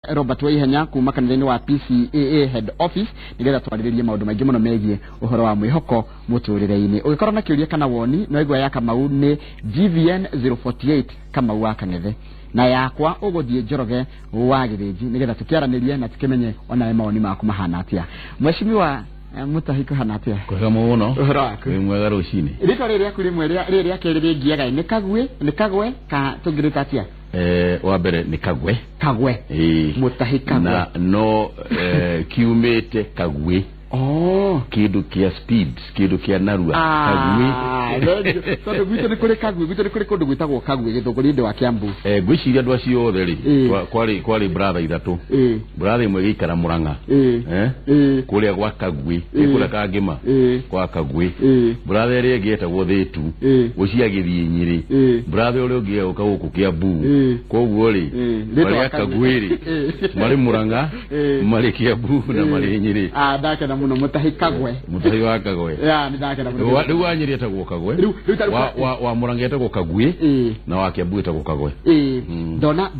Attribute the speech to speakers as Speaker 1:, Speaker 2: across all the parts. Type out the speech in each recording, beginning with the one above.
Speaker 1: Robert Waihenya kuma kanitha-inĩ wa PCAA head office nĩgetha twarĩrĩrie maũndũ maingĩ mũno megiĩ ũhoro wa mwĩhoko mũtũrĩre-inĩ. Ũngĩkorwo na kĩũria kana woni no igua ya Kamau nĩ GVN 048 Kamau wa Kang'ethe na yakwa ũgũthiĩ Njoroge wa Gĩthĩnji nĩgetha tũkĩaranĩrie na tũkĩmenye onawe mawoni maku mahana atĩa. Mheshimiwa Mutahi kũhana atĩa?
Speaker 2: Kwega mũno.
Speaker 1: Ũhoro waku?
Speaker 2: Wĩ mwega rũcinĩ.
Speaker 1: Rĩtwa rĩrĩ rĩaku rĩmwe rĩrĩ rĩa kerĩ rĩngiaga nĩ Kagwe, nĩ Kagwe ka tũngĩrĩta atĩa?
Speaker 2: Wa mbere nĩ Kagwe.
Speaker 1: Kagwe.
Speaker 2: Ĩĩ.
Speaker 1: Mutahi Kagwe.
Speaker 2: Na no kiumĩte Kagwe.
Speaker 1: Oh.
Speaker 2: Kĩndũ kĩa speed, kĩndũ kĩa narua. Kagwe.
Speaker 1: Thank you. Tondũ gwitũ nĩ kũrĩ Kagwe, gwitũ nĩ kũrĩ kũndũ gwĩtagwo Kagwe Gĩthũngũri-inĩ wa Kiambu.
Speaker 2: Ngwĩciria andũ acio othe rĩ, kwarĩ brother ithatũ. Brother ĩmwe ĩgĩikara Mũrang'a. Kũrĩa gwa Kagwe, kũrĩa Kangĩma, kwa Kagwe. Brother ĩrĩa ĩngĩ yetagwo Thĩtu, ũcio agĩthiĩ Nyĩrĩ. Brother ũrĩa ũngĩ agĩũka gũkũ Kiambu. Koguo rĩ, marĩ a Kagwe rĩ, marĩ Mũrang'a, marĩ Kiambu na marĩ Nyĩrĩ.
Speaker 1: Ah, ndakena mũno Mutahi Kagwe.
Speaker 2: Mutahi wa Kagwe.
Speaker 1: Ya, nĩ ndakena mũno.
Speaker 2: Rĩu wa Nyĩrĩ etagwo Kagwe.
Speaker 1: Rĩu ta-
Speaker 2: Wa Mũrang'a etagwo Kagwe na wa Kiambu etagwo Kagwe.
Speaker 1: Ndona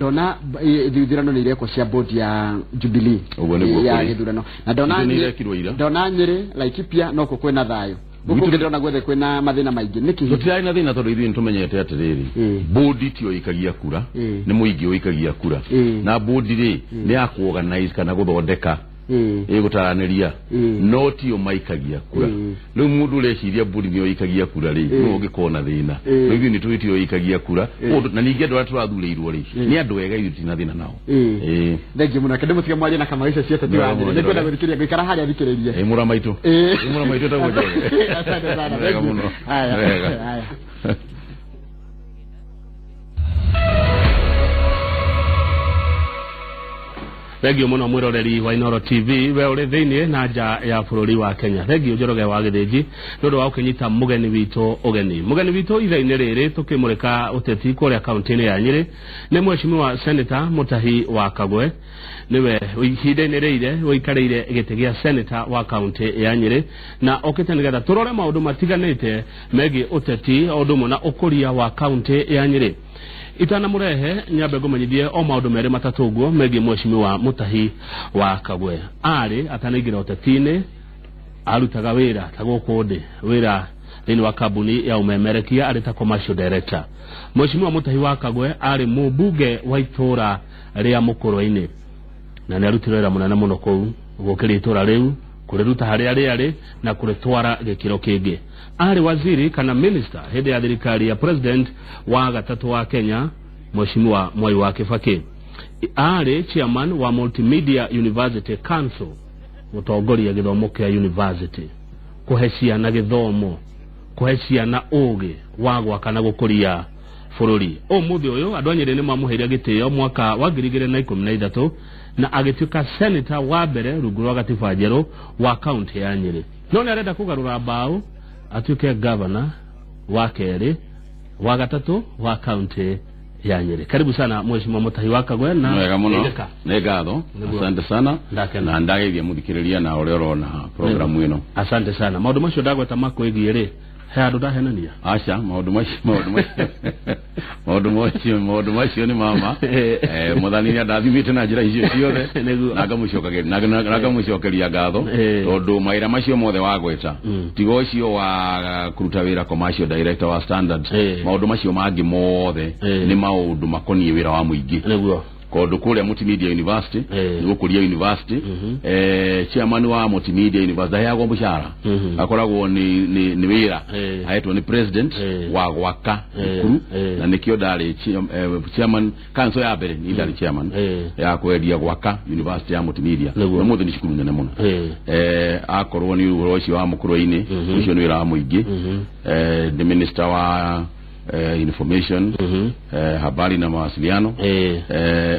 Speaker 1: ithurano nĩ irekwo cia board ya Jubilee.
Speaker 2: Ũguo nĩguo
Speaker 1: ya
Speaker 2: kũrĩ.
Speaker 1: gĩthurano. Na ndona
Speaker 2: Ithuĩ nĩ irekirwo ira.
Speaker 1: Ndona Nyĩrĩ, Laikipia no kuo kwĩna thayũ. Gũkũ
Speaker 2: Gwitũ-
Speaker 1: ngĩ ndĩrona guothe kwĩna mathĩna maingĩ. Nĩkĩ hihi?
Speaker 2: Tũtirarĩ na thĩna tondũ ithuĩ nĩtũmenyete atĩrĩrĩ, bũndi tiyo ĩikagia kura, nĩ mũingĩ ũikagia kura. Na bũndi rĩ, nĩ ya kũ-organize kana gũthondeka, ĩgũtaranĩria, no tiyo maikagia kura. Rĩu mũndũ ũreciria bũndi nĩyo ĩikagia kura rĩ, nĩwe ũngĩkorwo na thĩna. No ithuĩ nĩtũĩ tiyo ĩikagia kura. Na ningĩ andũ arĩa tũrathurĩirwo rĩ, nĩ andũ ega, ithuĩ tũtirĩ na thĩna nao.
Speaker 1: Thengiũ mũno. Reke ndĩmũtige mwarie na Kamau icio cia ũteti wa
Speaker 2: Mwega
Speaker 1: Nyĩrĩ.
Speaker 2: mũno,
Speaker 1: Nĩngwenda
Speaker 2: Njoroge.
Speaker 1: gũthikĩrĩria, ngũikara harĩa thikĩrĩrie.
Speaker 2: Ĩ mũra maitũ. Ĩ mũra maitũ etagwo Njoroge.
Speaker 1: Asante sana.
Speaker 2: Wega
Speaker 1: Thank you.
Speaker 2: mũno.
Speaker 1: Haya.
Speaker 2: Wega.
Speaker 1: Haya.
Speaker 3: Thengio mũno mwĩroreri wa Inooro TV, we ũrĩ thĩinĩ na nja ya bũrũri wa Kenya. Thengio Njoroge wa Gĩthĩnji nĩ ũndũ wa gũkĩnyita mũgeni witũ ũgeni. Mũgeni witũ ithaa-inĩ rĩrĩ tũkĩmũrĩka ũteti kũrĩa kaũntĩ-inĩ ya Nyĩrĩ nĩ Mheshimiwa Senator Mutahi wa Kagwe. Nĩwe ihinda-inĩ rĩrĩ ũikarĩire gĩtĩ gĩa Senator wa kaũntĩ ya Nyĩrĩ na okĩte nĩgetha tũrore maũndũ matiganĩte megiĩ ũteti o ũndũ ũmwe na ũkũria wa kaũntĩ ya Nyĩrĩ. Itanamũrehe nyambe ngũmenyithie o maũndũ merĩ matatũ ũguo megiĩ Mheshimiwa Mutahi wa Kagwe. Arĩ atanaingĩra ũteti-inĩ arutaga wĩra ta gũkũ ndĩ wĩra thĩinĩ wa kambuni ya ũmemerekia arĩ ta commercial director. Mheshimiwa Mutahi wa Kagwe arĩ mũmbunge wa itũra rĩa Mũkũrwe-inĩ na nĩ arutire wĩra mũnene mũno kũu gũkĩria itũra rĩu kũrĩruta harĩa rĩarĩ na kũrĩtwara gĩkĩro kĩngĩ. Arĩ waziri kana minister hĩndĩ ya thirikari ya president wa gatatũ wa Kenya Mheshimiwa Mwai wa Kibaki. Arĩ chairman wa Multimedia University Council, gũtongoria gĩthomo kĩa university, kũhe ciana gĩthomo, kũhe ciana ũgĩ wa gwaka na gũkũria bũrũri. Ũmũthĩ ũyũ andũ a Nyĩrĩ nĩ mamũheire gĩtĩo mwaka wa 2013 na agĩtuĩka senator wa mbere rungu rwa gatiba njerũ wa kaunti ya Nyĩrĩ. No nĩ arenda kũgarũra mbaũ atuĩke governor wa kerĩ wa gatatũ wa kaunti ya Nyĩrĩ. Karibu sana Mheshimiwa Mutahi wa Kagwe na
Speaker 2: Wega mũno.
Speaker 3: Geithĩka.
Speaker 2: Nĩ ngatho.
Speaker 3: Nĩguo.
Speaker 2: Asante sana.
Speaker 3: Ndakena.
Speaker 2: Na ndageithia mũthikĩrĩria na ũrĩa ũrona programu ĩno.
Speaker 3: Asante sana. Maũndũ macio ndagweta makwĩgiĩ rĩ, he handũ ndahenania?
Speaker 2: Aca, maũndũ macio maũndũ macio maũndũ macio maũndũ macio nĩ mama. Mwathani nĩ andathimĩte na njĩra icio ciothe.
Speaker 3: Nĩguo.
Speaker 2: Na ngamũcokageria na ngamũcokeria ngatho tondũ mawĩra macio mothe wagweta tiga ũcio wa kũruta wĩra commercial director wa Standard, maũndũ macio mangĩ mothe nĩ maũndũ makoniĩ wĩra wa mũingĩ.
Speaker 3: Nĩguo.
Speaker 2: Kondũ kũrĩa Multimedia University nĩ gũkũria university, chairman wa Multimedia University ndaheagwo mũcara, akoragwo nĩ wĩra ahetwo nĩ president wa gwaka thukuru, na nĩkĩo ndarĩ chairman council ya mbere, ni ndarĩ chairman ya kwendia gwaka university ya Multimedia.
Speaker 3: Nĩguo.
Speaker 2: Na ũmũthĩ nĩ cukuru nene mũno. Akorwo nĩ ũhoro ũcio wa mũkũrwe-inĩ, ũcio nĩ wĩra wa mũingĩ. Nĩ minister wa information, habari na mawasiliano,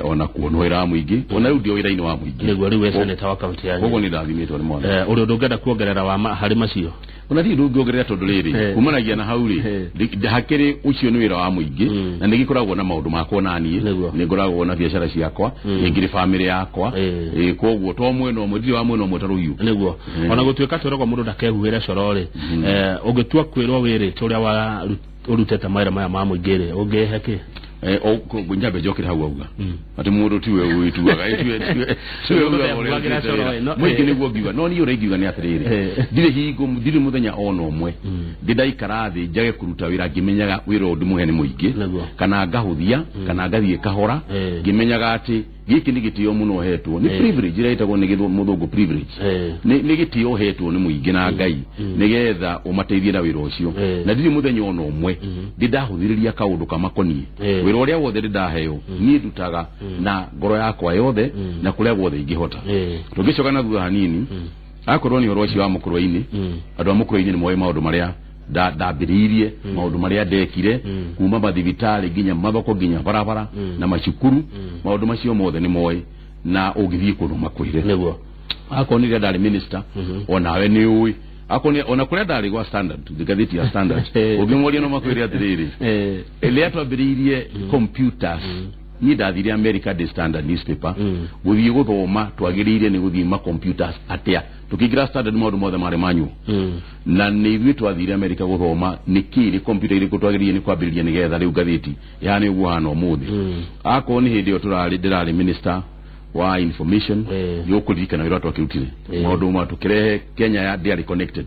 Speaker 2: ona kuo nĩ wĩra wa mũingĩ, ona rĩu ndio wĩra-inĩ wa mũingĩ.
Speaker 3: Nĩguo rĩu wĩ senator wa kaunti ya
Speaker 2: Koguo
Speaker 3: Nyĩrĩ.
Speaker 2: nĩ ndathimĩtwo nĩ Mwathani.
Speaker 3: Ũrĩ ũndũ ũngĩenda kuongerera wa harĩ macio?
Speaker 2: Ona ndirĩ ũndũ ũngĩongerera tondũ rĩrĩ, kumanagia na hau rĩ, hakĩrĩ ũcio nĩ wĩra wa mũingĩ, na nĩ gĩkoragwo na maũndũ makwa na niĩ nĩ ngoragwo na biacara ciakwa, nĩ ngĩrĩ famĩlĩ yakwa. Koguo to mwena ũmwe, ndirĩ wa mwena ũmwe ta rũhiũ.
Speaker 3: Nĩguo. Ona gũtuĩka twĩragwo mũndũ ndakehuhĩre coro rĩ, ũngĩtua kwĩrwo wĩrĩte ũrĩa ũrutĩte mawĩra maya ma mũingĩ rĩ, ũngĩhe kĩ?
Speaker 2: Nyambe njokere hau auga atĩ mũndũ tiwe wĩtuaga tiwe ugaga ũrĩa
Speaker 3: Ũrutĩte
Speaker 2: ũrutĩte wĩra. Mũingĩ nĩguo ngiuga, no niĩ ũrĩa ingiuga nĩ atĩrĩrĩ, ndirĩ hingo, ndirĩ mũthenya ona ũmwe ndĩ ndaikara thĩ njage kũruta wĩra ngĩmenyaga wĩra ũyũ ndĩmũhe nĩ mũingĩ, kana ngahũthia, kana ngathiĩ kahora, ngĩmenyaga atĩ gĩkĩ nĩ gĩtĩo mũno hetwo nĩ privilege ĩrĩa ĩtagwo nĩ mũthũngũ privilege, nĩ gĩtĩo hetwo nĩ mũingĩ na Ngai nĩgetha ũmateithie na wĩra ũcio. Na ndirĩ mũthenya ona ũmwe ndĩ ndahũthĩrĩria kaũndũ kamakoniĩ. Wĩra ũrĩa wothe ndĩ ndaheo niĩ ndutaga na ngoro yakwa yothe na kũrĩa guothe ingĩhota. Tũngĩcoka na thutha hanini, akorwo nĩ ũhoro ũcio wa mũkũrwe-inĩ, andũ a mũkũrwe-inĩ nĩ moĩ maũndũ marĩa ndambĩrĩirie, maũndũ marĩa ndekire, kuma mathibitarĩ nginya mathoko nginya barabara na macukuru. Maũndũ macio mothe nĩ moĩ, na ũngĩthiĩ kũndũ makwĩre. Akorwo nĩ rĩrĩa ndarĩ minister, onawe nĩ ũĩ, akorwo ona kũrĩa ndarĩ gwa Standard, ngathĩti ya Standard, ũngĩmoria no makwĩre atĩrĩrĩ, rĩrĩa twambĩrĩirie computers, niĩ ndathire America ndĩ Standard newspaper gũthiĩ gũthoma twagĩrĩire nĩ gũthiĩ ma computers atĩa. Tũkĩingĩra Standard maũndũ mothe marĩ manyuo, na nĩ ithuĩ twathire America gũthoma nĩkĩ, nĩ computer irĩkũ twagĩrĩire nĩ kwambĩrĩria nĩgetha rĩu ngathĩti ĩhane ũguo hana ũmũthĩ. Akorwo nĩ hĩndĩ ĩyo tũrarĩ, ndĩrarĩ minister wa information, nĩ ũkũririkana wĩra twakĩrutire, maũndũ ma tũkĩrehe Kenya ya ndĩarĩ connected,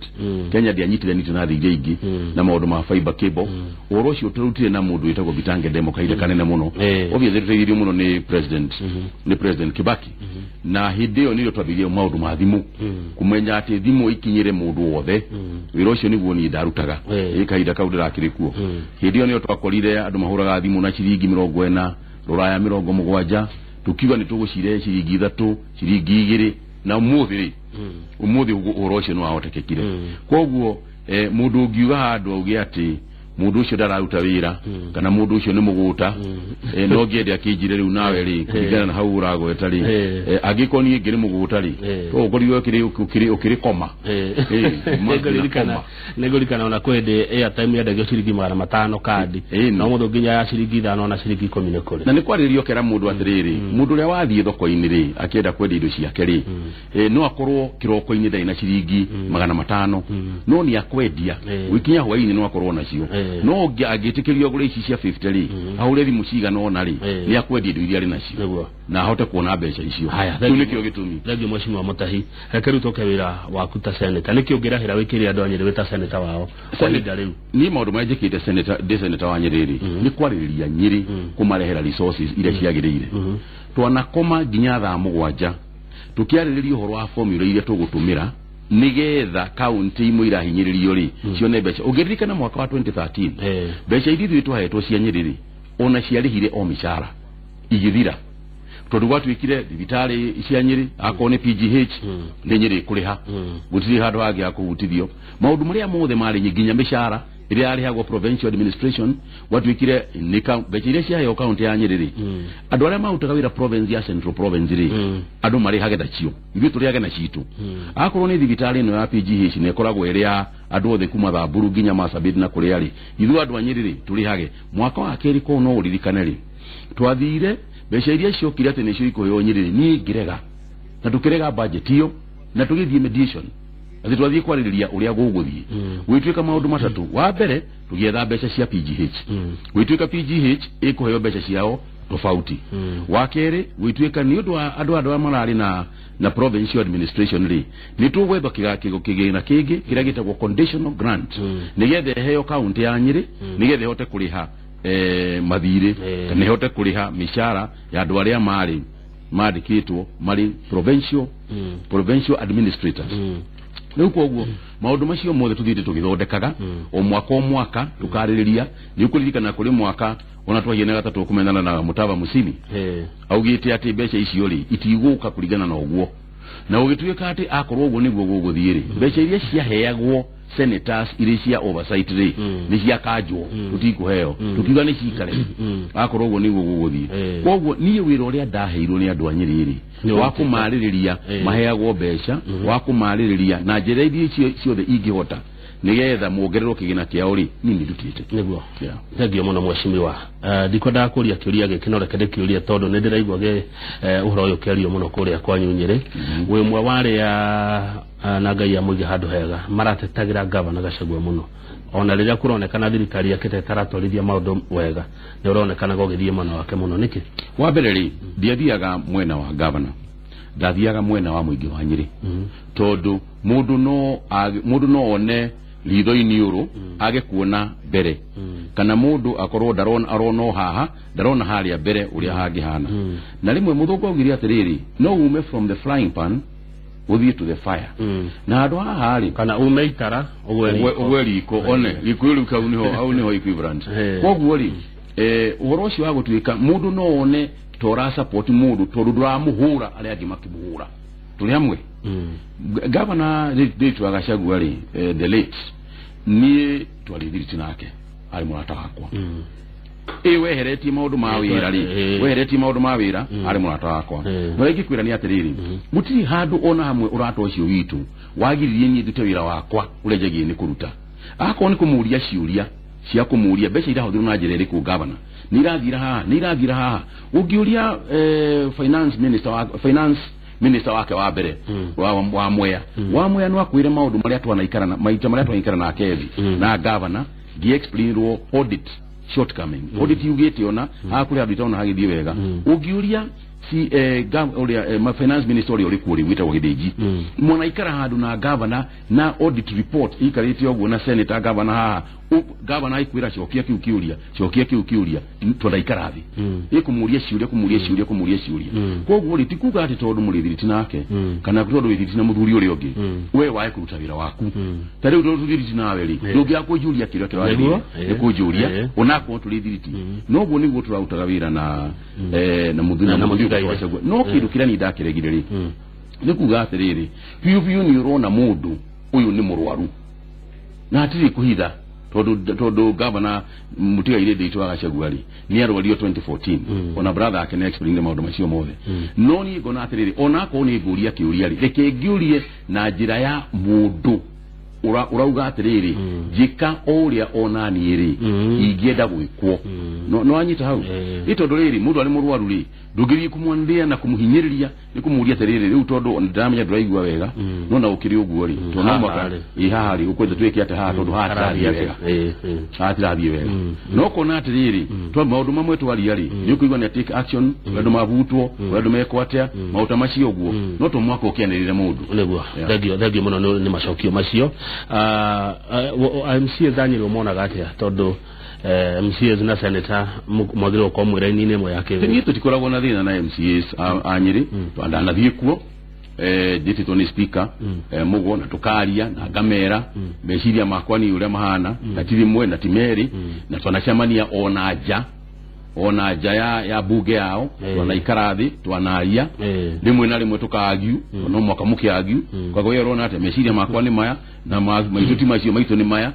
Speaker 2: Kenya ndĩanyitithanĩtio na thĩ iria ingĩ na maũndũ ma fiber cable. Ũhoro ũcio tũrutire na mũndũ wĩtagwo Bitange Ndemo kahinda kanene mũno. Obviously tũteithirio mũno nĩ president Kibaki, na hĩndĩ ĩyo nĩrĩo twambĩrĩirie maũndũ ma thimũ, kũmenya atĩ thimũ ikinyĩre mũndũ wothe. Wĩra ũcio nĩguo niĩ ndarutaga ĩ kahinda kau ndĩrakĩrĩ kuo. Hĩndĩ ĩyo nĩyo twakorire andũ mahũraga thimũ na ciringi 40, rũraya 70, tukiuga nĩ tũgũcirehe ciringi 3, ciringi 2, na ũmũthĩ rĩ, ũmũthĩ ũhoro ũcio nĩ wahotekekire. Koguo mũndũ ũngiuga handũ auge atĩ mũndũ ũcio ndararuta wĩra kana mũndũ ũcio nĩ mũgũta, no ngĩende akĩnjire rĩu nawe rĩ, kũringana na hau ũragweta rĩ, angĩkorwo niĩ ngĩrĩ mũgũta rĩ, to ũkorirwo ũkĩrĩ koma.
Speaker 3: Nĩngũririkana, nĩngũririkana ona kwĩ hĩndĩ airtime yendagio ciringi 500 kandi, no mũndũ nginya ya ciringi 5 na ciringi 10 nĩ kũrĩ.
Speaker 2: Na nĩ kwarĩrio kera mũndũ atĩrĩrĩ, mũndũ ũrĩa wathiĩ thoko-inĩ rĩ, akĩenda kwendia indo ciake rĩ, no akorwo kĩroko-inĩ ndarĩ na ciringi 500, no nĩ akwendia. Gũkinya hwaĩ-inĩ no akorwo nacio. No angĩtĩkĩrio agũre ici cia 50 rĩ, ahũre thimũ cigana ũna rĩ, nĩ akwendia indo iria arĩ nacio na ahote kuona mbeca icio.
Speaker 3: Haya,
Speaker 2: Kĩu nĩkĩo gĩtũmi.
Speaker 3: Thengiũ, mheshimiwa Mutahi. Reke rĩu tũke wĩra waku ta senator. Nĩkĩ ũngĩrahĩra wĩkĩre andũ a Nyĩrĩ wĩ ta senator wao kwa ihinda rĩu?
Speaker 2: Niĩ maũndũ marĩa njĩkĩte senator, ndĩ senator wa Nyĩrĩ rĩ, nĩ kwarĩrĩria Nyĩrĩ, kũmarehera resources iria ciagĩrĩire. Twanakoma nginya thaa 7 tũkĩarĩrĩria ũhoro wa formula iria tũgũtũmĩra nĩgetha kaunti imwe irahinyĩrĩrio rĩ cione mbeca. Ũngĩririkana mwaka wa 2013, mbeca iria ithuĩ twahetwo cia Nyĩrĩ rĩ, ona ciarĩhire o mĩcara igĩthira, tondũ gwatuĩkire thibitarĩ cia Nyĩrĩ, akorwo nĩ PGH, nĩ Nyĩrĩ ĩkũrĩha, gũtirĩ handũ hangĩ ha kũhutithio. Maũndũ marĩa mothe marĩ nginya mĩcara ĩrĩa yarĩhagwo provincial administration, gwatuĩkire nĩ mbeca iria ciaheo kaunti ya Nyĩrĩ rĩ, andũ arĩa marutaga wĩra province ya Central Province rĩ, andũ marĩhage nacio, ithuĩ tũrĩhage na citũ. Akorwo nĩ thibitarĩ ĩno ya PGH nĩ ĩkoragwo ĩrĩ ya andũ othe kuma Thamburu nginya Marsabit na kũrĩa rĩ, ithuĩ andũ a Nyĩrĩ rĩ tũrĩhage. Mwaka wa kerĩ korwo no ũririkane rĩ, twathire mbeca iria ciokire atĩ nĩcio ikũheo Nyĩrĩ rĩ, niĩ ngĩrega, na tũkĩrega budget ĩyo na tũgĩthiĩ mediation, atĩ twathiĩ kwarĩrĩria ũrĩa gũgũthiĩ. Gwĩtuĩka maũndũ matatũ. Wa mbere, tũgĩetha mbeca cia PGH, gwĩtuĩka PGH ĩkũheo mbeca ciao tofauti. Wa kerĩ, gwĩtuĩka nĩ ũndũ wa andũ arĩa mararĩ na provincial administration rĩ, nĩ tũgwetha kĩgĩna kĩngĩ kĩrĩa gĩtagwo conditional grant nĩgetha ĩheo kaunti ya Nyĩrĩ, nĩgetha ĩhote kũrĩha mathirĩ kana ĩhote kũrĩha mĩcara ya andũ arĩa marĩ mandĩkĩtwo marĩ provincial administrators. Rĩu koguo maũndũ macio mothe tũthiĩte tũgĩthondekaga o mwaka o mwaka, tũkarĩrĩria. Nĩ ũkũririkana kũrĩ mwaka ona twahiana gatatũ kũmenana na Mutava Musini, augĩte atĩ mbeca icio rĩ itigũka kũringana na ũguo, na gũgĩtuĩka atĩ akorwo ũguo nĩguo gũgũthiĩ rĩ, mbeca iria ciaheagwo senators irĩ cia oversight rĩ, nĩ ciakanjwo, tũtikũheo. Tũkiuga nĩ cikare akorwo ũguo nĩguo gũgũthiĩ. Koguo niĩ wĩra ũrĩa ndaheirwo nĩ andũ a Nyĩrĩ rĩ,
Speaker 3: Nĩ
Speaker 2: wa
Speaker 3: ũrutĩte.
Speaker 2: kũmarĩrĩria maheagwo mbeca, wa kũmarĩrĩria na njĩra iria ciothe ingĩhota nĩgetha muongererwo kĩgĩna kĩao rĩ, niĩ nĩ ndutĩte.
Speaker 3: Nĩguo. Thengiũ mũno, mheshimiwa. Ndikwendaga kũria kĩũria gĩkĩ, no reke ndĩkĩũrie tondũ nĩ ndĩraigua gĩ ũhoro ũyũ ũkĩario mũno kũrĩa kwanyu Nyĩrĩ. Wĩ ũmwe wa arĩa, na Ngai amũige handũ hega, maratetagĩra gavana Gachagua mũno. Ona rĩrĩa kũronekana thirikari yakĩte ĩtaratwarithia maũndũ wega, nĩ ũronekanaga ũgĩthiĩ mwena wake mũno. Nĩkĩ?
Speaker 2: Wa mbere rĩ, ndiathiaga mwena wa gavana, ndathiaga mwena wa mũingĩ wa Nyĩrĩ, tondũ mũndũ no one ritho-inĩ ũrũ age kuona mbere, kana mũndũ akorwo ndarona, arona o haha, ndarona harĩa mbere ũrĩa hangĩhana. Na rĩmwe mũthũngũ augire atĩrĩrĩ, no ume from the frying pan ũthiĩ to the fire. Na handũ haha rĩ,
Speaker 3: kana ume itara ũgwe riko.
Speaker 2: Ũgwe riko, one riko rĩu kau nĩho, hau nĩho equivalent. Koguo rĩ, ũhoro ũcio wa gũtuĩka mũndũ no one ta ũra support mũndũ tondũ ndũramũhũra arĩa angĩ makĩmũhũra, tũrĩ hamwe. Gavana Ndiritu wa Gachagua rĩ, the late, niĩ twarĩ thiriti nake, arĩ mũrata wakwa. Ĩ weheretie maũndũ ma wĩra rĩ, weheretie maũndũ ma wĩra, arĩ mũrata wakwa. No ingĩkwĩra nĩ atĩrĩrĩ, gũtirĩ handũ ona hamwe ũrata ũcio witũ wagiririe niĩ ndute wĩra wakwa ũrĩa njagĩrĩire nĩ kũruta. Akorwo nĩ kũmũria ciũria cia kũmũria mbeca irahũthĩrwo na njĩra ĩrĩkũ, gavana, nĩ irathira haha, nĩ irathira haha, ũngĩũria finance minister wake wa mbere wa Mwea no akwĩre maũndũ marĩa twanaikara maita marĩa twanaikara nake thĩ na gavana ngĩ-explainirwo audit shortcoming, audit yugĩte ona haha kũrĩ handũ itaona hagĩthiĩ wega. Ũngĩũria si ũrĩa finance minister ũrĩa ũrĩ kuo rĩu wĩtagwo Gĩthĩnji, mwanaikara handũ na gavana na audit report ikarĩte ũguo na senator gavana haha, gavana aikwĩra cokia kĩu kĩũria, cokia kĩu kĩũria, twandaikara thĩ ĩkũmũria ciũria, kũmũria ciũria, kũmũria ciũria. Koguo rĩ, ti kuga atĩ tondũ mũrĩ thiriti nake kana tondũ wĩ thiriti na mũthuri ũrĩa ũngĩ, we wae kũruta wĩra waku. Ta rĩu tondũ tũthiriti nawe rĩ, ndũngĩaga kũnjũria kĩũria kĩrĩa wagĩrĩire nĩ kũnjũria onakorwo tũrĩ thiriti. Noguo nĩguo tũrarutaga wĩra na mũthuri
Speaker 3: Na
Speaker 2: na mũthuri
Speaker 3: mũtigaire.
Speaker 2: wa Gachagua. No kĩndũ kĩrĩa niĩ ndakĩregire rĩ, nĩ kuga atĩrĩrĩ, biũ biũ nĩ ũrona mũndũ ũyũ nĩ mũrwaru na hatirĩ kũhitha, tondũ gavana mũtigaire Ndiritu wa Gachagua rĩ, nĩ arwario 2014, ona brother ake nĩ explain maũndũ macio mothe. No niĩ ngona atĩrĩrĩ, ona akorwo nĩ ngũria kĩũria rĩ, reke ngĩũrie na njĩra ya mũndũ ũrauga atĩrĩrĩ, njĩka o ũrĩa ona niĩ rĩ ingĩenda gwĩkwo. No anyita hau. Ĩ tondũ rĩrĩ, mũndũ arĩ mũrwaru rĩ, ndũngĩthiĩ kũmwanĩrĩra na kũmũhinyĩrĩria, nĩ kũmũria atĩrĩrĩ, rĩu tondũ ndĩramenya ndũraigua wega, no na ũkĩrĩ ũguo rĩ, tondũ no
Speaker 3: Haha
Speaker 2: mwaka
Speaker 3: rĩ.
Speaker 2: Ĩ haha rĩ, ũkwenda twĩke atĩa haha, tondũ haha
Speaker 3: Harathiĩ
Speaker 2: tirathiĩ
Speaker 3: atĩa?
Speaker 2: wega, haha tirathiĩ wega. No kona atĩrĩrĩ, twa maũndũ mamwe twaria rĩ, nĩ ũkũigua nĩ take action, ũrĩa andũ mabutwo, ũrĩa andũ mekwo atĩa, maũndũ ta macio ũguo, no to mwaka ũkĩanĩrĩre mũndũ.
Speaker 3: Nĩguo. Thengio mũno nĩ macokio macio. MCAs a Nyĩrĩ ũmonaga atĩa, tondũ MCAs na senator mwagĩrĩirwo gũkorwo mwĩ raini-inĩ ĩmwe ya
Speaker 2: Niĩ
Speaker 3: kĩwĩra?
Speaker 2: Tũtikoragwo na thĩna na MCAs a Nyĩrĩ. Ndanathiĩ kuo, njĩtĩtwo nĩ speaker Mũgo, na tũkaria na ngamera meciria makwa niĩ ũrĩa mahana, na ti rĩmwe na ti merĩ, na twanacemania ona nja ya bunge yao. Twanaikara thĩ, twanaria rĩmwe na rĩmwe tũkaagiu, no mwaka mũkĩagiu kwaga we ũrona atĩ meciria makwa nĩ maya na maitũ ti macio, maitũ nĩ maya.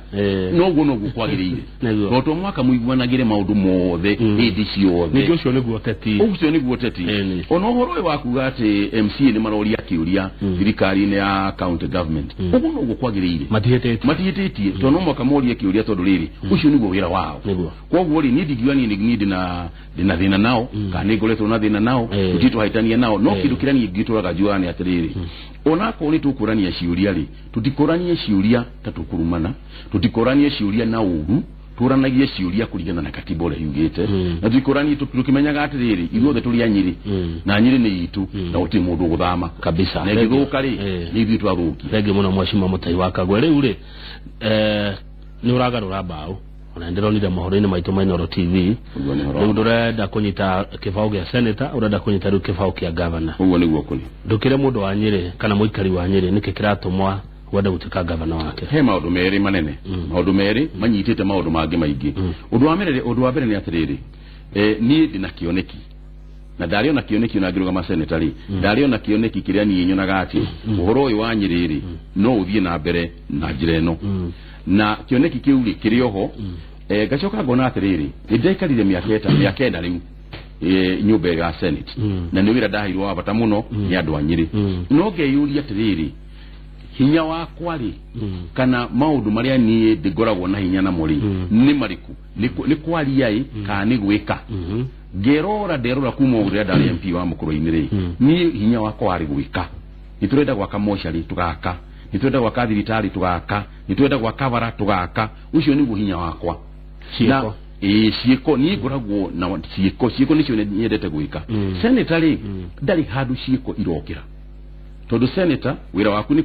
Speaker 2: Noguo noguo kwagĩrĩire, tondũ to mwaka mũiguanagĩre maũndũ mothe hĩndĩ ciothe.
Speaker 3: Ningĩ ũcio nĩguo ũteti.
Speaker 2: Ũcio nĩguo ũteti. Ona ũhoro ũyũ wa kuga atĩ MCA nĩ maroria kĩũria thirikari-inĩ ya county government, ũguo noguo kwagĩrĩire.
Speaker 3: Matihĩtĩtie.
Speaker 2: Matihĩtĩtie, tondũ no mwaka morie kĩũria, tondũ rĩrĩ, ũcio nĩguo wĩra wao. Koguo rĩ, niĩ ndingiuga niĩ ndĩna thĩna nao kana nĩ ngoretwo na thĩna nao. Tũtirĩ twahĩtania nao, no kĩndũ kĩrĩa niĩ ngĩtũraga njugaga nĩ atĩrĩrĩ, onakorwo nĩ tũkũrania ciũria rĩ, tũtikũranie ciũria ta tũkũrumana, tũtikũranie ciũria na ũru, tũranagie ciũria kũringana na katiba ũrĩa yugĩte, na tũtikũranie tũkĩmenyaga atĩrĩrĩ, ithuothe tũrĩ a Nyĩrĩ na Nyĩrĩ nĩ itũ na gũtirĩ mũndũ ũgũthama.
Speaker 3: Kabisa.
Speaker 2: Na ĩngĩthũka rĩ, nĩ ithuĩ twathũkia.
Speaker 3: Thengiũ mũno, Mheshimiwa Mũtai wa Kagwe. Rĩu rĩ, nĩ ũragarũra mbaũ, ona ndĩronire mohoro-inĩ maitũ ma Inooro TV.
Speaker 2: Ũguo nĩ ũhoro.
Speaker 3: Rĩu ndũrenda kũnyita kĩbaũ gĩa senator, ũrenda kũnyita rĩu kĩbaũ kĩa governor.
Speaker 2: Ũguo nĩguo kũrĩ.
Speaker 3: Ndũkĩre mũndũ wa Nyĩrĩ kana mũikari wa Nyĩrĩ nĩkĩ kĩratũmwa wende gũtuĩka gavana wake.
Speaker 2: He maũndũ merĩ manene, maũndũ merĩ manyitĩte maũndũ mangĩ maingĩ. Ũndũ wa mbere nĩ atĩrĩrĩ, niĩ ndĩna kĩoneki, na ndarĩ ona kĩoneki ona ngĩrũgama seneta rĩ, ndarĩ ona kĩoneki kĩrĩa niĩ nyonaga atĩ ũhoro ũyũ wa Nyĩrĩ rĩ, no ũthiĩ na mbere na njĩra ĩno, na kĩoneki kĩu rĩ, kĩrĩ oho. Ngacoka ngona atĩrĩrĩ, nĩ ndaikarire mĩaka 9 rĩu nyũmba ĩyo ya senate, na nĩ wĩra ndaheirwo wa bata mũno nĩ andũ a Nyĩrĩ, no ngeyũria atĩrĩrĩ, hinya wakwa rĩ, kana maũndũ marĩa niĩ ndĩngoragwo na hinya namo rĩ, nĩ marĩkũ? Nĩ kwaria ĩ kana nĩ gwĩka? Ngerora, nderora kuma o rĩrĩa ndarĩ MP wa mũkũrũ-inĩ rĩ, niĩ hinya wakwa warĩ gwĩka. Nĩ tũrenda gwaka mocarĩ, tũgaka. Nĩ twenda gwaka thibitarĩ, tũgaka. Nĩ twenda gwaka bara, tũgaka. Ũcio nĩguo hinya wakwa.
Speaker 3: Ciĩko.
Speaker 2: Na ĩĩ, ciĩko. Niĩ ngoragwo na ciĩko. Ciĩko nĩcio nyendete gwĩka. Senator rĩ, ndarĩ handũ ciĩko irokĩra, tondũ senator wĩra waku nĩ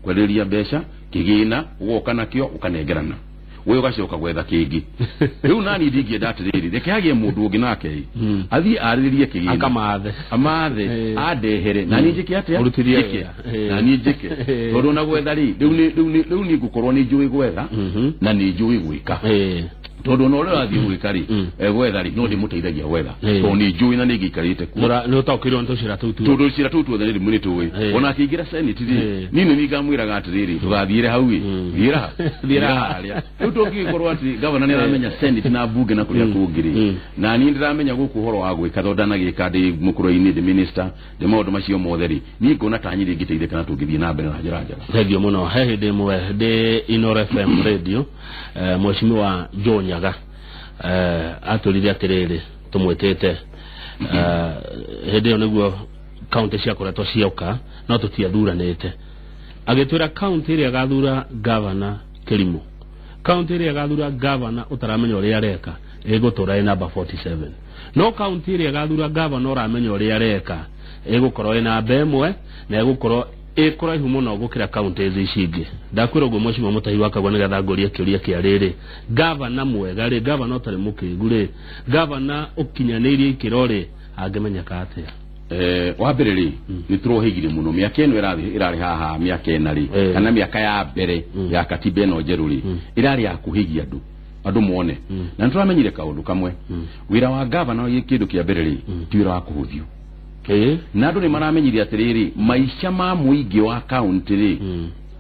Speaker 2: kwarĩrĩria mbeca, kĩgĩna ũgoka nakĩo ũkanengerana, we ũgacoka gwetha kĩngĩ. Rĩu nani ndingĩenda atĩrĩrĩ, reke hagĩe mũndũ ũngĩ nake ĩ, athiĩ arĩrĩrie kĩgĩna,
Speaker 3: Akamathe.
Speaker 2: Amathe, andehere, na niĩ njĩke atĩa?
Speaker 3: Ũrutithie
Speaker 2: Njĩke.
Speaker 3: wĩra.
Speaker 2: Na niĩ njĩke, tondũ ona gwetha rĩ, rĩu nĩ ngũkorwo nĩ njũĩ gwetha na nĩ njũĩ gwĩka, tondũ ona ũrĩa ũrathiĩ gwĩka rĩ, gwetha rĩ, no ndĩmũteithagia gwetha, tondũ nĩ njũĩ na nĩ ngĩikarĩte kuo.
Speaker 3: Nĩ ũtaũkĩirwo nĩ tũcĩra tũu tuothe.
Speaker 2: Tondũ cira tũu tuothe nĩ nĩ tũĩ. Ona akĩingĩra senate rĩ, niĩ nĩ niĩ ngamwĩraga atĩrĩrĩ, ndũgathiĩre hau ĩ, thiĩra
Speaker 3: Thiĩra.
Speaker 2: thiĩra harĩa. Rĩu tũngĩgĩkorwo atĩ gavana nĩ aramenya senate na mbunge na kũrĩa kũngĩ rĩ, na niĩ ndĩramenya gũkũ ũhoro wa gwĩka, tondũ ndanagĩka ndĩ mũkũrũ-inĩ, ndĩ minister, ndĩ maũndũ macio mothe rĩ, niĩ ngona ta nyĩ rĩngĩteithĩka na tũngĩthiĩ na mbere na njĩra njega.
Speaker 3: Thengiũ mũno. He hĩndĩ ĩmwe ndĩ Inoro FM radio, mheshimiwa Joe Nyaga atwĩrire atĩrĩrĩ, tũmwĩtĩte hĩndĩ ĩyo nĩguo kaunti ciakoretwo cioka no tũtiathuranĩte, agĩtwĩra kaunti ĩrĩa ĩgathura gavana kĩrimũ, kaunti ĩrĩa ĩgathura gavana ũtaramenya ũrĩa areka, ĩgũtũra ĩ namba 47, no kaunti ĩrĩa ĩgathura gavana ũramenya ũrĩa areka ĩgũkorwo ĩ namba 1 na ĩgũkorwo ĩ kũraihu mũno gũkĩra kaunti ici ingĩ. Ndakwĩra ũguo, mheshimiwa Mũtahi wa Kagwa, nĩgetha ngũrie kĩũria kĩa rĩrĩ: gavana mwega rĩ, gavana ũtarĩ mũkĩgu rĩ, gavana ũkinyanĩirie ikĩro rĩ, angĩmenyeka atĩa?
Speaker 2: Wa mbere rĩ, nĩ tũrohĩgire mũno mĩaka ĩno ĩrarĩ haha, mĩaka 4 rĩ, kana mĩaka ya mbere ya katiba ĩno njerũ rĩ, ĩrarĩ ya kũhĩgia andũ, andũ mone. Na nĩ tũramenyire kaũndũ kamwe: wĩra wa gavana, kĩndũ kĩa mbere rĩ, ti wĩra wa kũhũthio. Na andũ nĩ maramenyire atĩrĩrĩ, maica ma mũingĩ wa kaunti rĩ,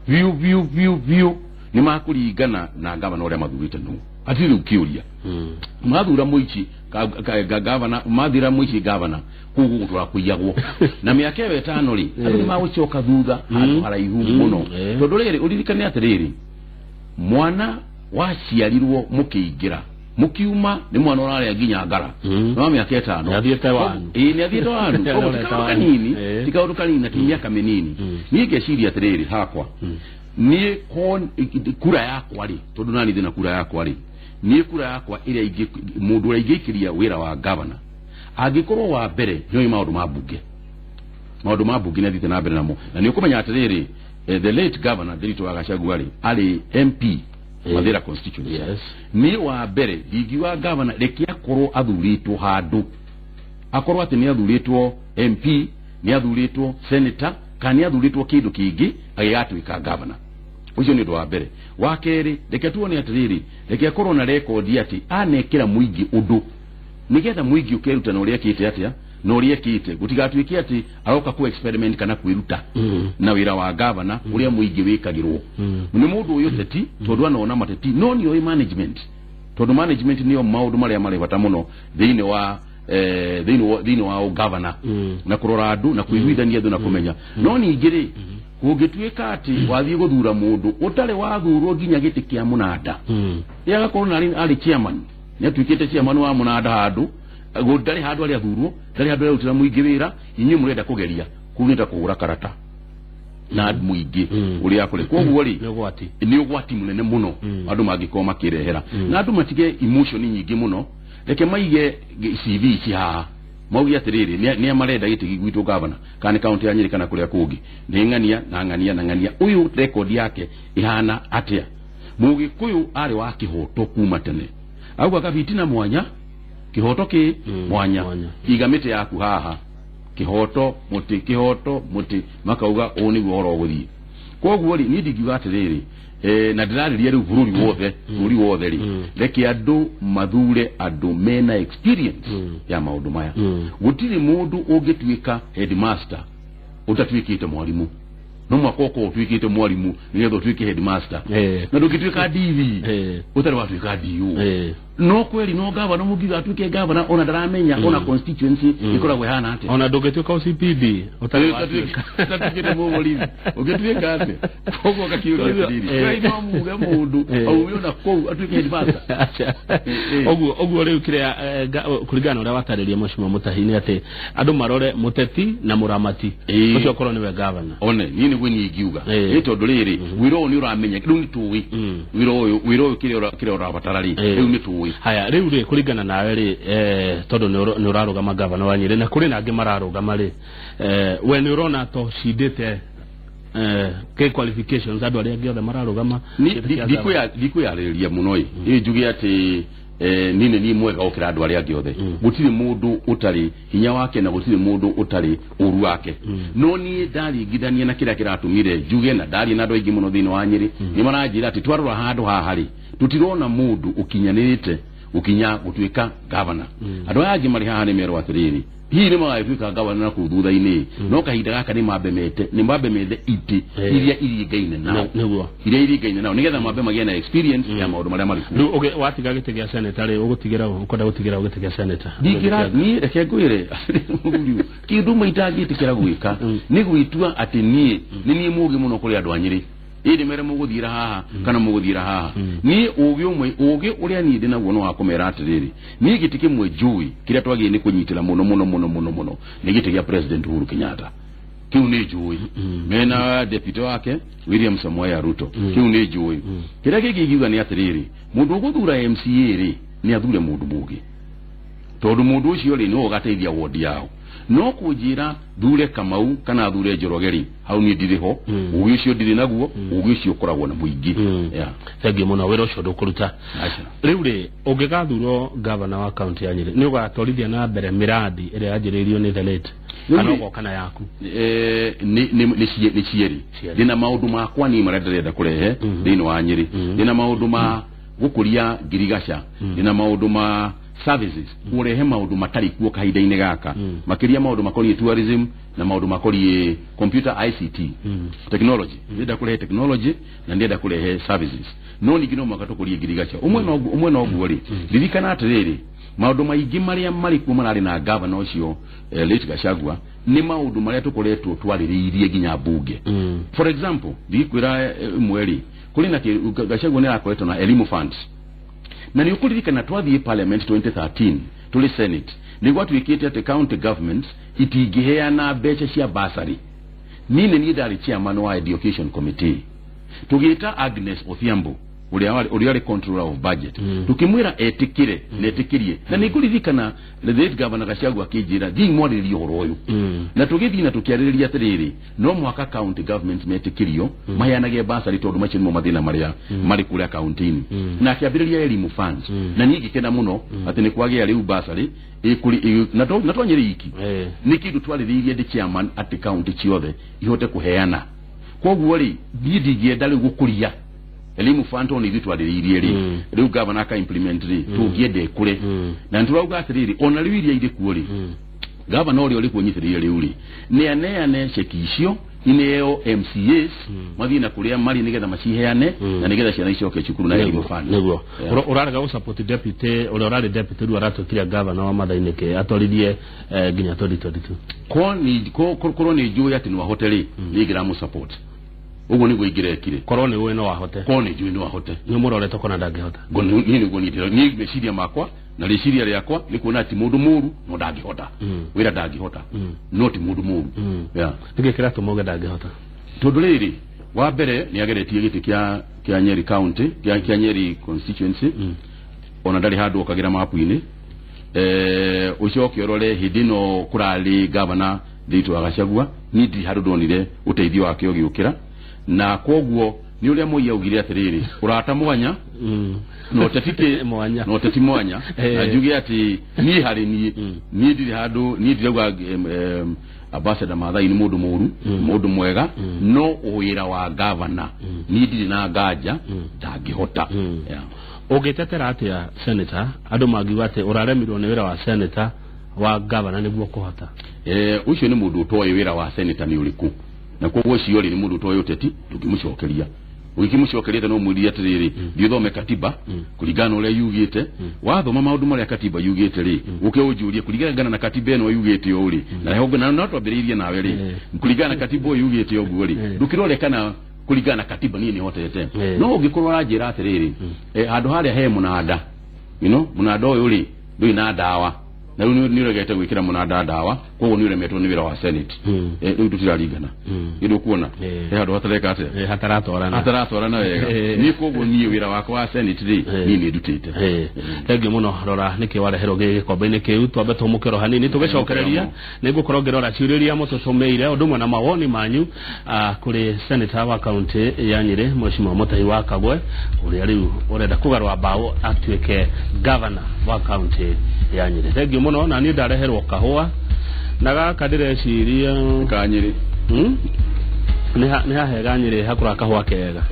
Speaker 2: biũ biũ biũ biũ nĩ makũringana na gavana ũrĩa mathurĩte. Nũ hatirĩ rĩu kĩũria. Mathura mũici gavana, mathira mũici gavana, kũu gũgũtũra kũiyagwo. Na mĩaka ĩyo 5 rĩ, andũ nĩ magũcoka thutha handũ haraihu mũno. Tondũ rĩrĩ, ũririkane atĩrĩrĩ, mwana waciarirwo mũkĩingĩra mũkiuma nĩ mwana ũrarĩa nginya ngara no mĩaka 5.
Speaker 3: Nĩathiĩte wanu.
Speaker 2: Ĩĩ, nĩ athiĩte wanu. Koguo ti
Speaker 3: Nĩarorete
Speaker 2: kaũndũ
Speaker 3: wanu.
Speaker 2: kanini, ti kaũndũ kanini na ti mĩaka mĩnini. Niĩ ngeciria atĩrĩrĩ, hakwa niĩ kura yakwa rĩ, tondũ nani ndĩna kura yakwa rĩ, niĩ kura yakwa ĩrĩa ingĩ, mũndũ ũrĩa ingĩikĩria wĩra wa gavana, angĩkorwo wa mbere nĩoĩ maũndũ ma mbunge, maũndũ ma mbunge nĩ athiĩte na mbere namo, na nĩ ũkũmenya atĩrĩrĩ, the late governor Ndiritu wa Gachagua rĩ, arĩ MP Mathĩra constituency. Niĩ wa mbere ndingiuga gavana, reke akorwo athurĩtwo handũ, akorwo atĩ nĩ athurĩtwo MP, nĩ athurĩtwo senator, kana nĩ athurĩtwo kĩndũ kĩngĩ agĩgatuĩka gavana. Ũcio nĩ ũndũ wa mbere. Wa kerĩ, reke tuone atĩrĩrĩ, reke akorwo na rekondi atĩ anekĩra mũingĩ ũndũ, nĩgetha mũingĩ ũkeruta na ũrĩa ekĩte atĩa na ũrĩa ekĩte, gũtigatuĩke atĩ aroka ku experiment kana kwĩruta na wĩra wa gavana ũrĩa mũingĩ wĩkagĩrwo. Nĩ mũndũ ũyũ ũteti, tondũ anona mateti, no nĩ oĩ management, tondũ management nĩyo maũndũ marĩa marĩ bata mũno thĩinĩ wa ũgavana na kũrora andũ na kũiguithania andũ na kũmenya. No ningĩ rĩ, kũngĩtuĩka atĩ wathiĩ gũthura mũndũ ũtarĩ wathurwo nginya gĩtĩ kĩa mũnanda, ĩ agakorwo na arĩ chairman, nĩ atuĩkĩte chairman wa mũnanda handũ, ndarĩ handũ arĩ athurwo, ndarĩ handũ ararutĩra mũingĩ wĩra, inyuĩ mũrenda kũgeria kũu, nĩ ta kũhũra karata na mũingĩ ũrĩa kũrĩ. Koguo rĩ,
Speaker 3: Nĩ ũgwati.
Speaker 2: Nĩ ũgwati mũnene mũno andũ mangĩkorwo makĩrehera. Na andũ matige emotion nyingĩ mũno, reke maige CV ici haha, mauge atĩrĩrĩ, nĩa marenda gĩtĩ gwitũ gavana, kana nĩ kaunti ya Nyĩrĩ kana kũrĩa kũngĩ, nĩ ng'ania na ng'ania na ng'ania, ũyũ rekondi yake ĩhana atĩa? Mũgĩkũyũ arĩ wa kĩhoto kuma tene, auga kabitina mwanya, kĩhoto kĩ mwanya.
Speaker 3: Mwanya.
Speaker 2: Iga mĩtĩ yaku haha, kĩhoto mũtĩ, kĩhoto mũtĩ, makauga ũũ nĩguo ũhoro ũgũthiĩ. Koguo rĩ, niĩ ndingiuga atĩrĩrĩ, na ndĩrarĩria rĩu bũrũri wothe, bũrũri wothe rĩ, reke andũ mathure andũ mena experience ya maũndũ maya. Gũtirĩ mũndũ ũngĩtuĩka headmaster ũtatuĩkĩte mwarimũ. No mwaka ũkorwo ũtuĩkĩte mwarimũ nĩgetha ũtuĩke headmaster. Na ndũngĩtuĩka DV ũtarĩ watuĩka DO. No kweli no gavana mũngiuga atuĩke gavana ona ndaramenya ona constituency ĩkoragwo ĩhana atĩa.
Speaker 3: Ona ndũngĩtuĩka OCPD ũtarĩ watuĩka.
Speaker 2: Ũtatuĩkĩte mũborithi ũngĩtuĩka atĩa? Koguo ngakĩũria atĩrĩrĩ, kweli no muge mũndũ aume ona kũu atuĩke headmaster?
Speaker 3: Aca. Ũguo rĩu kĩrĩa kũringana na ũrĩa watarĩria Mheshimiwa Mutahi nĩ atĩ andũ marore mũteti na mũramati ũcio ũkorwo nĩwe gavana.
Speaker 2: One niĩ nĩguo niĩ ingiuga. Nĩ tondũ rĩrĩ, wĩra ũyũ nĩ ũramenya rĩu nĩ tũĩ wĩra ũyũ, wĩra ũyũ kĩrĩa ũrabatara rĩ, rĩu nĩ tũĩ.
Speaker 3: Haya, rĩu rĩ, kũringana nawe rĩ, tondũ nĩ ũrarũgama gavana wa Nyĩrĩ na kũrĩ na angĩ mararũgama rĩ, we nĩ ũrona to ũcindĩte kĩ qualifications andũ arĩa angĩ othe mararũgama
Speaker 2: Ni
Speaker 3: gĩtĩ kĩa gavana?
Speaker 2: Ndikwĩyarĩrĩria mũno ĩ, ĩ njuge atĩ niĩ nĩ niĩ mwega gũkĩra andũ arĩa angĩ othe. Gũtirĩ mũndũ ũtarĩ hinya wake na gũtirĩ mũndũ ũtarĩ ũru wake. No niĩ ndaringithania na kĩrĩa kĩratũmire njuge, na ndaria na andũ aingĩ mũno thĩinĩ wa Nyĩrĩ, nĩ maranjĩra atĩ twarora handũ haha rĩ, tũtirona mũndũ ũkinyanĩrĩte gũkinya gũtuĩka gavana. Andũ aya angĩ marĩ haha nĩ merwo atĩrĩrĩ, hihi nĩ magagĩtuĩka gavana na kũu thutha-inĩ, no kahinda gaka nĩ mambe mete, nĩ mambe methe itĩ iria iringaine nao. Iria iringaine nao nĩgetha mambe magĩe na experience ya maũndũ marĩa marĩ kuo.
Speaker 3: Rĩu watiga gĩtĩ gĩa senator rĩ, ũgũtigĩra ũ? Ũkwenda gũtigĩra ũ gĩtĩ gĩa senator?
Speaker 2: Ndingĩra niĩ, reke ngwĩre mũthuri, kĩndũ ũmwe itangĩtĩkĩra gwĩka nĩ gwĩtua atĩ niĩ nĩ niĩ mũgĩ mũno kũrĩ andũ a Nyĩrĩ, ĩndĩ mere mũgũthiĩra haha kana mũgũthiĩra haha. Niĩ ũgĩ ũmwe, ũgĩ ũrĩa niĩ ndĩ naguo no wa kũmera atĩrĩrĩ, niĩ gĩtĩ kĩmwe njũĩ kĩrĩa twagĩrĩire nĩ kũnyitĩra mũno mũno mũno mũno mũno nĩ gĩtĩ gĩa President Uhuru Kenyatta. Kĩu nĩ njũĩ mena deputy wake William Samoei Ruto. Kĩu nĩ njũĩ. Kĩrĩa kĩngĩ ingiuga nĩ atĩrĩrĩ, mũndũ ũgũthura MCA rĩ, nĩ athure mũndũ mũgĩ, tondũ mũndũ ũcio rĩ, nĩwe ũgateithia wodi yao. No kũnjĩra thure Kamau kana thure Njoroge rĩ, hau niĩ ndirĩ ho. Ũgĩ ũcio ndirĩ naguo, ũgĩ ũcio ũkoragwo na mũingĩ. Yeah.
Speaker 3: Thengiũ mũno, wĩra ũcio ndũkũruta.
Speaker 2: Aca.
Speaker 3: Rĩu rĩ, ũngĩgathurwo gavana wa kaunti ya Nyĩrĩ, nĩ ũgatwarithia na mbere mĩradi ĩrĩa yanjĩrĩirio nĩ the late
Speaker 2: Rĩu
Speaker 3: kana
Speaker 2: rĩ-
Speaker 3: ũgoka na yaku?
Speaker 2: Nĩ cierĩ.
Speaker 3: Cierĩ.
Speaker 2: Ndĩna maũndũ makwa niĩ marĩa ndĩrenda kũrehe thĩinĩ wa Nyĩrĩ. Ndĩna maũndũ ma gũkũria ngirigaca, ndĩna maũndũ ma services, kũrehe maũndũ matarĩ kuo kahinda-inĩ gaka, makĩria maũndũ makoniĩ tourism na maũndũ makoniĩ computer, ICT, technology. Ndĩrenda kũrehe technology na ndĩrenda kũrehe services, no ningĩ no mũhaka tũkũrie ngirigaca ũmwe no ũmwe noguo rĩ, ririkana atĩrĩrĩ, maũndũ maingĩ marĩa marĩ kuo mararĩ na gavana ũcio late Gachagua nĩ maũndũ marĩa tũkoretwo twarĩrĩirie nginya mbunge. For example, ndikwĩra ĩmwe rĩ, kũrĩ na Gachagua nĩ arakoretwo na Elimu Funds, na nĩ ũkũririkana twathiĩ parliament 2013 tũrĩ senate, nĩ gwatuĩkĩte atĩ county governments itingĩheana mbeca cia bursary. Niĩ nĩ niĩ ndarĩ chairman wa education committee. Tũgĩta Agnes Odhiambo ũrĩa warĩ controller of budget, tukimwĩra etĩkĩre na etĩkĩrie, na nĩ ngũririkana the late governor Gachagua akĩnjĩra thiĩ mwarĩrĩrie ũhoro ũyũ, na tũgĩthiĩ na tũkĩarĩrĩria atĩrĩrĩ, no mũhaka county governments metĩkĩrio maheanage bursary, tondũ macio nĩmo mathĩna marĩa marĩ kũrĩa kaunti-inĩ. Na akĩambĩrĩria Elimu Funds, na niĩ ngĩkena mũno atĩ nĩ kwagĩa rĩu bursary ĩkũrĩ na to Nyĩrĩ iki. Nĩ kĩndũ twarĩrĩirie ndĩ chairman atĩ kaunti ciothe ihote kũheana. Koguo rĩ, niĩ ndingĩenda rĩu gũkũria Elimu Fund tondũ nĩ ithuĩ twarĩrĩirie rĩ, rĩu gavana aka implement rĩ, tũngĩenda ĩkũre. Na nĩ tũrauga atĩrĩrĩ, ona rĩu iria irĩ kuo rĩ, gavana ũrĩa ũrĩ kuo nyitĩrĩire rĩu rĩ, nĩ aneane ceki icio ineo MCAs mathiĩ na kũrĩa marĩ nĩgetha maciheane na nĩgetha ciana icoke cukuru na Elimu Fund.
Speaker 3: Nĩguo. Ũrarega gũsupport deputy ũrĩa ũrarĩ deputy, rĩu aratuĩkire gavana wa Mathai nĩkĩ atwarithie nginya 2022?
Speaker 2: Korwo nĩ njũĩ atĩ no ahote rĩ, nĩ ingĩramũ support. Ũguo nĩguo ingĩrekire.
Speaker 3: Korwo nĩ ũĩ no ahote?
Speaker 2: Korwo nĩ njũĩ no ahote.
Speaker 3: Nĩ ũmũrorete ũkona ndangĩhota?
Speaker 2: Niĩ nĩguo niĩ meciria makwa na rĩciria rĩakwa nĩ kuona ti mũndũ mũru, no ndangĩhota wĩra, ndangĩhota, no ti mũndũ mũru. Yeah.
Speaker 3: Nĩkĩ kĩratũma uge ndangĩhota?
Speaker 2: Tondũ rĩrĩ, wa mbere nĩ ageretie gĩtĩ kĩa Nyeri county, kĩa Nyeri constituency, ona ndarĩ handũ okagĩra mapu-inĩ. Ũcoke ũrore hĩndĩ ĩno kũrarĩ gavana Nditũ wa Gachagua, niĩ ndirĩ handũ ndonire ũteithio wake ũgĩũkĩra, na koguo nĩ ũrĩa Moi augire atĩrĩrĩ, ũrata mwanya na ũteti kĩ
Speaker 3: Mwanya.
Speaker 2: Na ũteti mwanya. Na njuge atĩ niĩ harĩ niĩ, niĩ ndirĩ handũ, niĩ ndirauga ambassador Maathai nĩ mũndũ mũru, mũndũ mwega, no wĩra wa gavana niĩ ndirĩ na nganja ndangĩhota. Yeah.
Speaker 3: Ũngĩtetera atĩa senator andũ mangiuga atĩ ũraremirwo nĩ wĩra wa senator wa gavana nĩguo kũhota?
Speaker 2: Ũcio nĩ mũndũ ũtoĩ wĩra wa senator nĩ ũrĩkũ, na koguo ũcio rĩ, nĩ mũndũ ũtoĩ ũteti. Ndũngĩmũcokeria. Ũgĩkĩmũcokeria no mwĩrire atĩrĩrĩ, thiĩ ũthome katiba kũringana na ũrĩa yugĩte. Wathoma maũndũ marĩa katiba yugĩte rĩ, ũke ũnjũrie kũringana na katiba ĩno yugĩte ũũ rĩ, na ho na no twambĩrĩirie nawe rĩ, kũringana na katiba ũyũ yugĩte ũguo rĩ, ndũkĩrore kana kũringana na katiba niĩ nĩhotete. No ũngĩkorwo ũranjĩra atĩrĩrĩ, handũ harĩa he mũnanda, mũnanda ũyũ rĩ ndũrĩ na ndawa, na rĩu nĩ ũregete gwĩkĩra mũnanda ndawa, koguo nĩ ũremetwo nĩ wĩra wa senate. Rĩu tũtiraringana. Nĩ ũkuona he handũ hatareka atĩa?
Speaker 3: Hataratwarana.
Speaker 2: Hataratwarana wega. Niĩ koguo niĩ wĩra wakwa wa senate rĩ, niĩ nĩ ndutĩte.
Speaker 3: Thengiũ mũno. Rora nĩkĩ wareherwo gĩkombe-inĩ kĩu. Twambe tũmũkĩro hanini, tũgĩcokereria nĩ ngũkorwo ngĩrora ciũria iria mũtũtũmĩire ũndũ ũmwe na mawoni manyu kũrĩ senator wa kaunti ya Nyĩrĩ, Mheshimiwa Mutahi wa Kagwe, ũrĩa rĩu ũrenda kũgarũra mbaũ atuĩke governor wa kaunti ya Nyĩrĩ. Thengiũ mũno. Na niĩ ndareherwo kahũa na gaka ndĩreciria
Speaker 2: Kanyĩrĩ.
Speaker 3: Nĩ hahega Nyĩrĩ hakũra kahũa kega.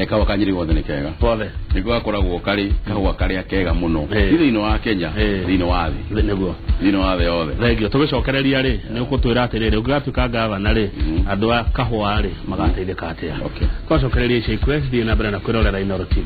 Speaker 2: Kahũa kanyĩrĩ gothe nĩ kega.
Speaker 3: Gothe.
Speaker 2: Nĩko gakoragwo karĩ kahũa karĩa kega mũno ti thĩinĩ wa Kenya, thĩinĩ wa thĩ.
Speaker 3: Nĩguo.
Speaker 2: Thĩinĩ wa thĩ yothe.
Speaker 3: Thengio. Tũgĩcokereria rĩ, nĩ ũgũtwĩra atĩrĩrĩ, ũngĩgatuĩka gavana rĩ, andũ a kahũa rĩ magateithĩka atĩa?
Speaker 2: Okay.
Speaker 3: Twacokereria ica ikuhĩ. Thiĩ na mbere na kwĩrorera Inooro TV.